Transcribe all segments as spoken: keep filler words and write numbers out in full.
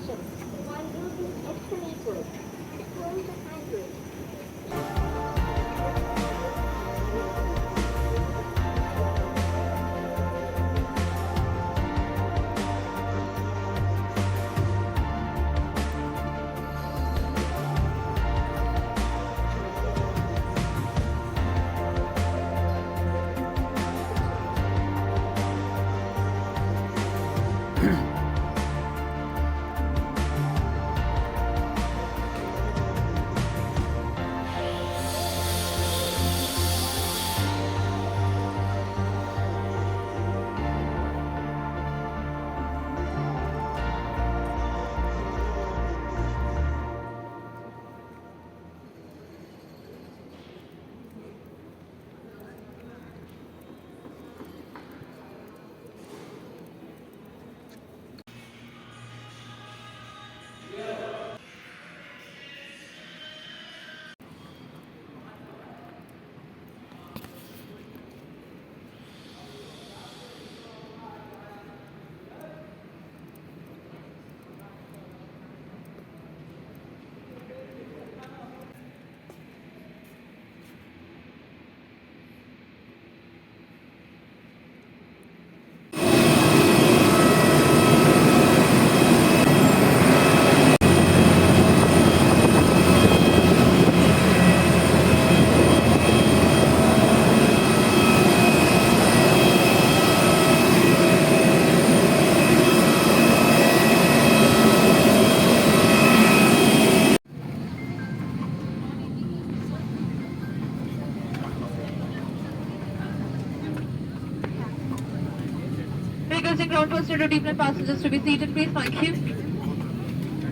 One will be excavated. Close the handle. Requesting ground personnel to deep passengers to be seated, please. Thank you.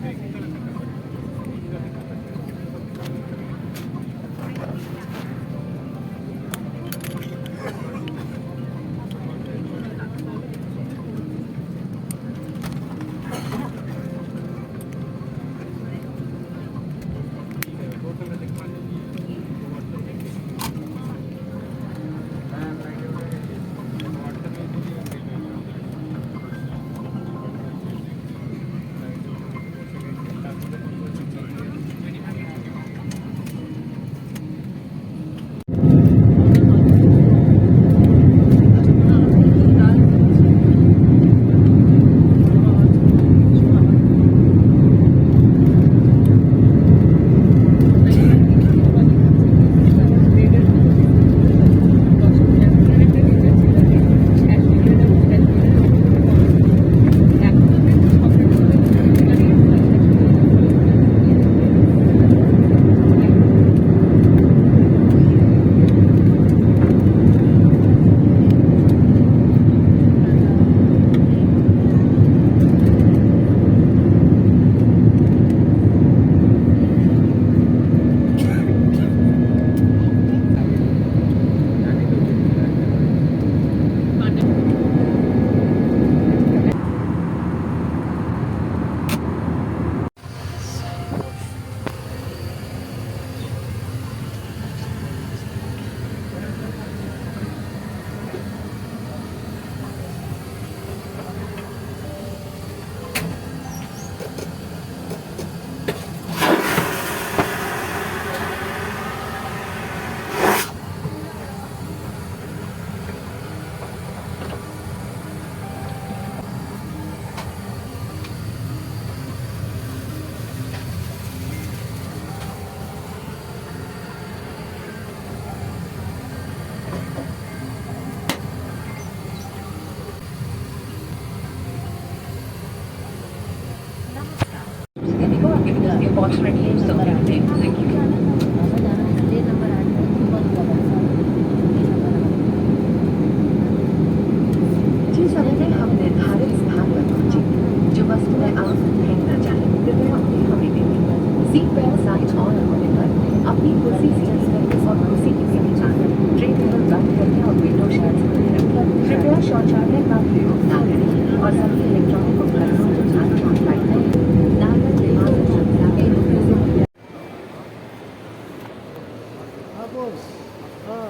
Thank you. जिस समय में हम निर्धारित स्थान पर पहुंचे, जो वस्तुएं आप फेंकना चाहें, कृपया उन्हें हमें दे दें। सीट बेल्ट साइट ऑन होने पर अपनी कुर्सी से निकलें और कुर्सी के पीछे जाकर ट्रे टेबल बंद करके और विंडो शेल्फ खोलें। कृपया शौचालय का प्रयोग न करें और सभी इलेक्ट्रॉनिक उपकरणों को झाड़ू और लाइट करें। नागरिक विमान संख्या एक से हाँ, बॉस। हाँ।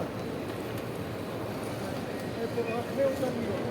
ये तो आँख में उतर लिया।